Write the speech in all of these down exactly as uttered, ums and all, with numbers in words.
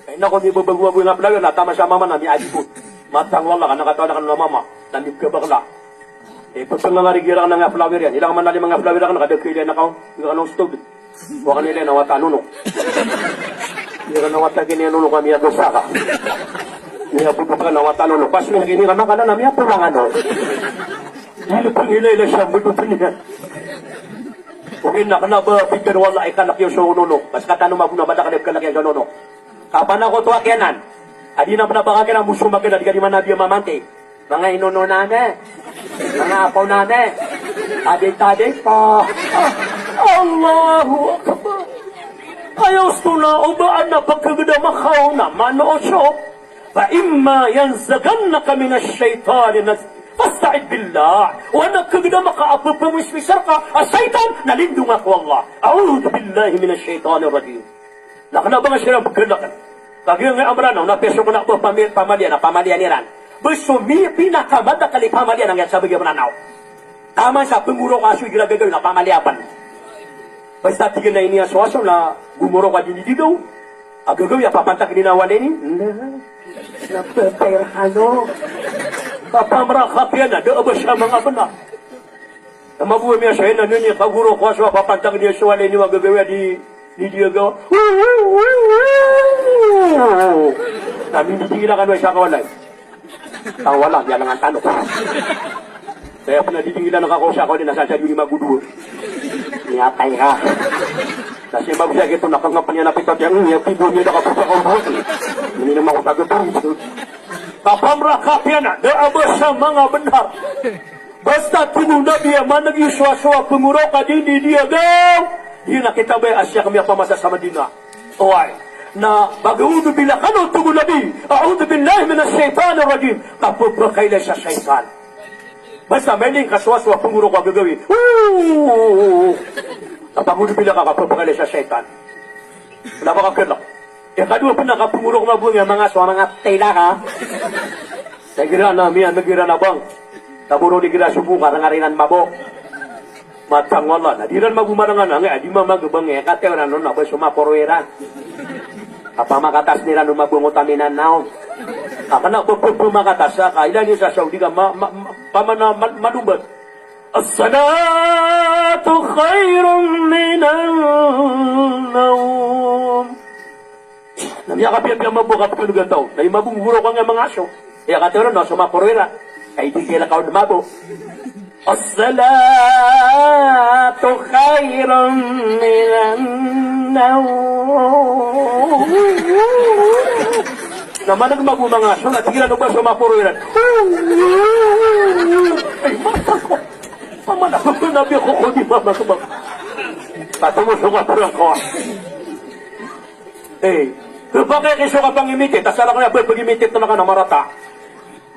Ay, nako, mibabago-bago nga flower na taman sa mama na miyaadi ko. Matang wala ka, nakatawa na ka na mama, na mibgabakla. Eh, pagsangangarigi rakn a nga flower iyan. Ilang man a lima nga flower rakn, kada kailan na ka, nga ka na stod. Wa ka nila na wata nonok. Nila na wata kini nonok kami a dosa ka. Niya bubuka na wata nonok. Pas mi kini kama ka na, na miya pulangan o. Nila pangila ila siya bubuka niya. Okay, na kna ba, Peter, wala ikalak iyo so nonok. Pas katano mabuna, madakl ikalak iyo so nonok. Kapanakoto aki anan. Adi na pn a ba ka kira muso magana, di ka di manabi a mamanti. Manga inono nami. Manga apo nami. Tadi-tadi po. Allahu Akbar. Kaya osto na o ba adn a pkhagdam a kaon a mano oso. Fa imma yanzaghannaka minash shaytani nazghun fasta'idh billah. O adn a khagdam a ka a pphawiswisa rka a shaytan na lindonga ko Allah. A'udhu billahi minash shaytanir rajim. Na kna ba nga siran pggalakn. Kagiya nga a Mranaw na piso kna ba pami-, pamaliya na pamaliya niran. Ba so mi-, pinakamadakl i pamaliya na nga sabagi a Mranaw. Taman sa pngorok a so igira gagawin na pamaliya pn. Basta tig iyan a iniasoaso na gomorok a di nididaw. A gagawin a papantag iyan a walay niyan. Na, na pepay rkano. Kapamrakap iyan a da a ba sa manga bnar. Na mabowai miyasowa iyan a nini kagorok a so a papantag iyan so walay niyan a gagawin a di, di, di agawa. Na mindidigilan kano sa kawalay. Tawala, di alangan tano. Saya pn a didingilan ka ko sa kawalay na sa sa di magodo. Miyatay ka. Na si mabsa kito na kangapn iyan a pito tiyan, niya pibo niya da ka pito ka ubot. Ini na mako tago to. Kapamrakap iyan a da a ba sa manga bnar. Basta tig o Nabi a maneg iyo so asowa pngorok a di, di, di agaw. Di na kitabaya a siya kami a pamasa sa Madina. Oway. Na pag-a'udhu billah kano, tig o Nabi, "A'udhu billahi minash shaytanir rajim." Kapphakailay sa shaytan. Basta mailay ka so asowa pngorok a gagawin. Ooh. Na pag-a'udhu billah ka, kapphakailay sa shaytan. Kna ba ka kna. Ikadowa pn a kapngorok mabowai a manga asowa, manga tila ka. Sa igira na miyaneg iran a bang. Taboro di igira sobo ka, rngar iran mabo. Matang wala na di iran magomarangan a nga di mamagabang, e, kataw iran on a ba so maporo iran. Kapamakatas iran on mabongot a minanaw. Ka kna ba pmakatas a ka ilay niyo sa Saudi ka ma-, ma-, ma-, pamana ma-, malombat. As-salatu khairun minan nawm. Na miyakapiyapiya mabo a kapkhaneg a taw. Na imabong goro ko nga manga aso. Aya katawan na so maporo iran. Ay di kila kaw mabo. As-salatu khairun minan nawm. Na maneg mabo manga aso, na tig iran o ba so maporo iran. Ay, mata ko. Paman ako, nabi ako, ko di mamakabak. Katomo so kaporang ko. Eh, kapakay ki so kapangimitit, asal ako na ba pagimitit na ka na marata.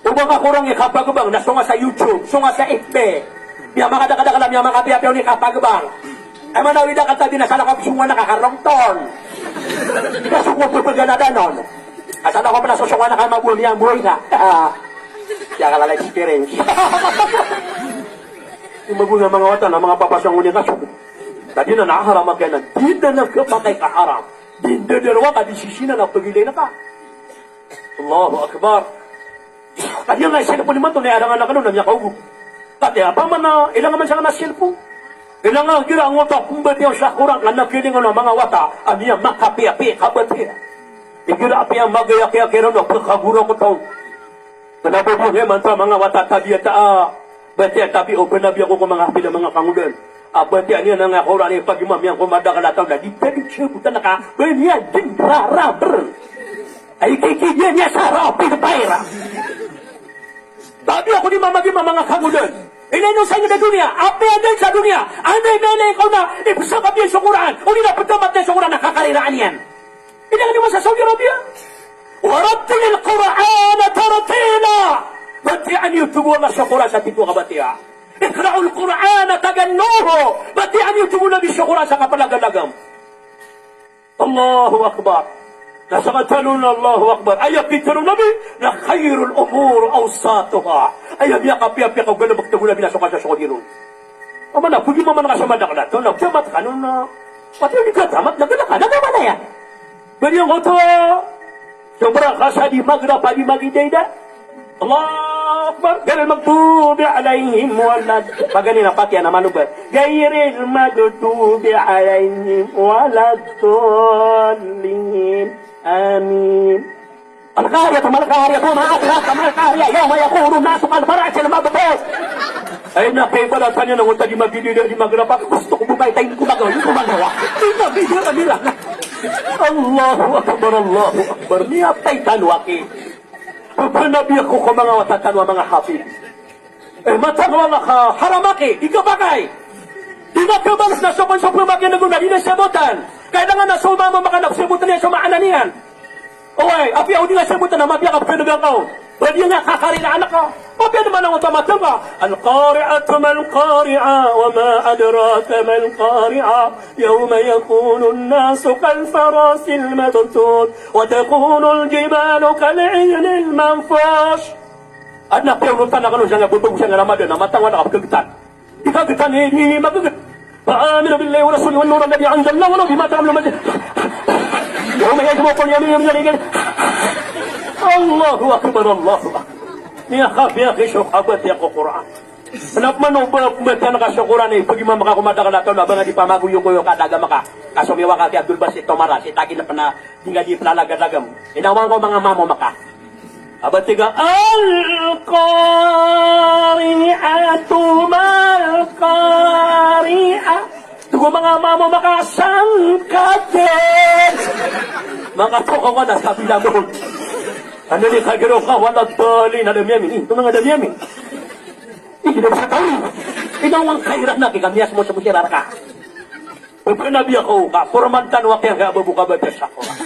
O ba ka korang i kapagbang, na songa sa YouTube, songa sa F B. Miyamakadakadakal a miyamakapiyapiyao ni kapagbang. Ay, manawid a katabi na salakaw a songa na kakarongton. Ka songa pagpagana danon. Asal ako pala so songa na kamabuhay niya, buhay na. Kaya kalala experience. Imabong a manga wata na manga papasang uni kaso. Tadi na nakaharam a kaya na, di na nagkapakay ka haram. Di na darwa ka, di sisina na pagilay na ka. Allahu Akbar. Kanya nga cellphone imanto na aya arangan a kano na miyakaogo. Kati apa man na, ilang man sa kana cellphone. Ilang a gira ngoto a pembatiya sa Quran, ka nakiling a manga wata a miyamakapiyapiyai kabatiya. Igira apiya magayakiyaki ron a pagkagura ko taw. Kena ba bo imanto a manga wata a tabiya ta a batiya tabi o penabi ako ko manga hapid a manga kangodan. A batiya niyan a nga Quran i pagimam iyan ko madakl a taw na di tadi siya buta na ka ba niyan din raraber. Ay, kiki niyan niya sa rapi ka paira. Tabi ako di mamagimam a manga kangodan. Inay no sa inyo na dunya, apiya din sa dunya. Anday na inay ko na ipsakap iyan sa Quran. O di na petamat na sa Quran na kakariraan iyan. Inay ni masa Saudi Arabia. Warattilil Qur'ana tartila. Batiyaan iyo, tig o Allah, so Qur'an sa tito a kabatiya. Iqra'ul Qur'ana tagannuhu. Batiyaan iyo, tig o Nabi, so Qur'an sa kapalagalagam. Allahu Akbar. Na sa katano na Allahu Akbar. Aya pitero o Nabi na khairul umur awsatuha. Aya miyakapiyapiya ka galebek, tig o Nabi, na so kasasokod iron. Amana, pwede mamana ka sa madakl a taw na piyamath kano na. Pati di katamat na galak ka na, na mana iyan. Beriang oto. Sobra ka sa di magrapa di magidaida. Allahu Akbar. Ghairil maghdubi alaihim walad. Paganay na Fatiha na manobat. Ghairil maghdubi alaihim waladdallin. Amin. Al-Qari'ah, Al-Qari'ah, wa ma adraka mal-Qari'ah, yawma yakunun nasu kal-farashil mabthuth. Ay, na kay bala tanya na wata di magidaida di magrapa, gusto ko bukay tayo ko magawa, ko magawa. Di magidaida ka nila. Allahu Akbar, Allahu Akbar. Miyatay tano aki. Pphanabi ako ko manga wata tano a manga hafid. Eh, matag wala ka haram aki, di ka pakay. Di na kabalas na so kon so pmaki na gona, di na sabotan. Kailangan na so mama maka na sabotan iyan so maana niyan. Oway, apiya o di nga sabotan na mapiya ka pphanabi ako. Ba di nga kakarila anak ka. Apiya di man ang utama tangka. Al-qari'atu mal-qari'ah, wa ma adraka mal-qari'ah. Yawma yakunun nasu kal-farashil mabthuth, wa takunul jibalu kal-'ihnil manfush. Adn a piyaonotan a kano sangka bebego sangka Ramadan a matang wata ka pkhagtan. Di khagtan i, di magagtan. Fa aminu billahi wa rasulihi wan nur alladhi anzalna wa la bima ta'malu min. Yawma yajma'u qawmi yawma yajma'u. Allahu Akbar, Allahu Akbar. Miyakapiya ki so kabatiya ko Qur'an. Kna pman o ba pmbatiya ngka so Qur'an i pagimam ka ko madakl a taw na ba nga di pamagoyogoyo ka da agama ka. Ka so miyawa ka ki Abdul Basit Tomara, si tagin pn a di nga di plalagad agam. Inawan ko manga mamo maka. A ba tig a, al-qari'atu mal-qari'ah. Tig o manga mamo maka, sangkaden. Manga toko ka na sabi na mo. Ano ni kagiro ka, waladdallin, a da miyamin. Ito manga da miyamin. Ito na sa taw. Inawan ka iran na ki kami a smosomo si raraka. Pphanabi ako ka, porman tano aki angka a ba bo kabatiya sa Qur'an.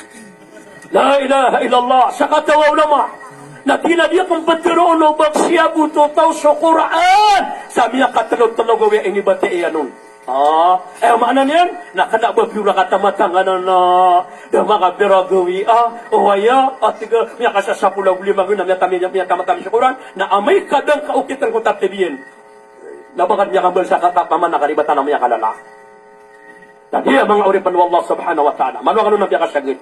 La ilaha illallah, sakataw a ulama. Na tig iyan a di akn ptharoon o ba siyaboto taw so Qur'an sa miyakatlo-tlo gawii a inibatiya iyan on. Ah, eh, maana niyan, na kna ba piyola ka tamatang anan a da makapira gawii a, o aya, a tig a miyakasasapolo ago lima gawii na miyatami, miyatamatami so Qur'an, na amay ka da ngka okitn ko tartib iyan. Na ba ka miyakambal sa katapaman a karibatan a miyakalala. Na di a manga oripn o Allah subhanahu wa ta'ala. Mano a kano na miyakasagad.